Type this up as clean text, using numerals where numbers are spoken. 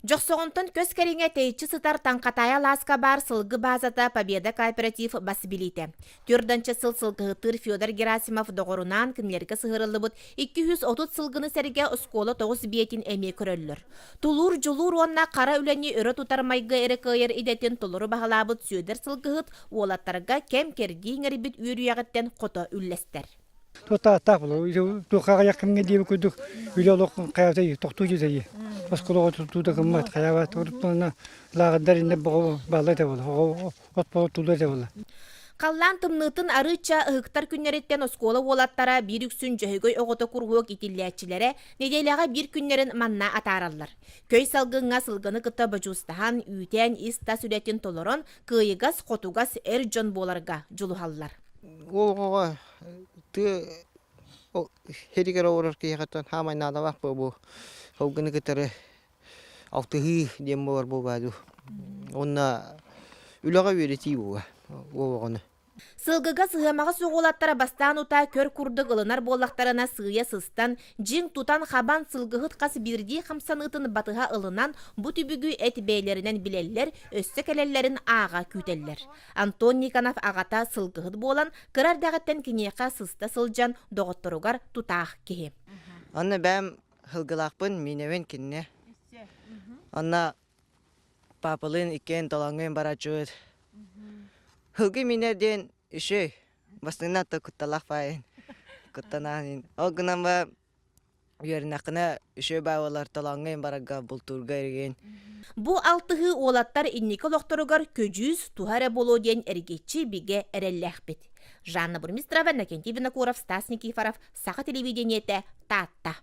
Дьохсоҕонтон көс кэриҥэ тэйиччи сытар Таҥхатаайа алааска баар сылгы баазата Победа кооператив бас билиитэ. Түөрданча сыл сылгыһыттыыр Федор Герасимов доҕорунаан кинилэргэ сыһыарыллыбыт 230 сылгыны сэргэ оскуола тоҕус биэтин эмиэ көрөллөр. Тулуур, дьулуур уонна хара үлэни өрө тутар майгы эрэ кыайар идэтин толору баһылаабыт Сүөдэр сылгыһыт уолаттарга кэм-кэрдии иҥэрбит үөрүйэҕиттэн хото үллэстэр. Туохтаах буолар. Туохха аҕыйах кэмҥэ диэбит курдук үлэ олох хайата тохтуу дьүтэйи. Оскуолаҕа тутуута гыммат хайаабат урут лааҕырдар иннэ боҕо баалла этэ буола. От боло тулла этэ буола. Халлаан тымныытын арыычча ыһыктар күннэриттэн оскуола уолаттара биир үксүн Дьөһөгөй оҕото куруһуок итиллээччилэрэ нэдиэлэҕэ биир күннэрин манна атаараллар. Көй салгыҥҥа сылгыны кытта бодьуустаһан, үүтээн ис-тас үлэтин толорон, кыайыгас-хотугас эр дьон буоларга дьулуһаллар. Уол оҕоҕо тыа сиригэр олорор киһиэхэ хаамай наадалаах буолуо. Салгыны кытары алтыһыы диэн буолар буолбаа дуу. Уонна үлэҕэ үөрэтии буолуо уол оҕону. Сылгыга сыһыамаҕа суох уолаттара бастаан утаа көр курдук ылынар буоллахтарына сыыйа сыстан, дьиҥ тутан-хабан сылгыһыт хас биирдии хамсаныытын батыһа ылынан, бу түбүгү эт бэйэлэринэн билэллэр, өссө кэлэллэрин ааҕа күүтэллэр. Антон Никонов аҕата сылгыһыт буолан, кыра эрдэҕиттэн киниэхэ сыста сылдьан доҕотторугар тутаах киһи. Онно бэйэм сылгылаахпын, миинэбин кинини. Онно папалыын иккиэн толоҥҥун барааччыбыт. Сылгы миинэр диэн үчүгэй. Бастыҥнан то кутталаах баайын. Куттанаан. Ол гынан ба үөрэнэххинэ үчүгэй баай буолар толооҥҥо барарга бултуурга эргин. Бу алтыһыы уолаттар инники олохторугар көдьүүс туһа эрэ буолуо диэн эргиччи бигэ эрэллээхпит. Жанна Бурмистрова, Иннокентий Винокуров, Стас Никифоров, Саха телевидениетэ, Таатта.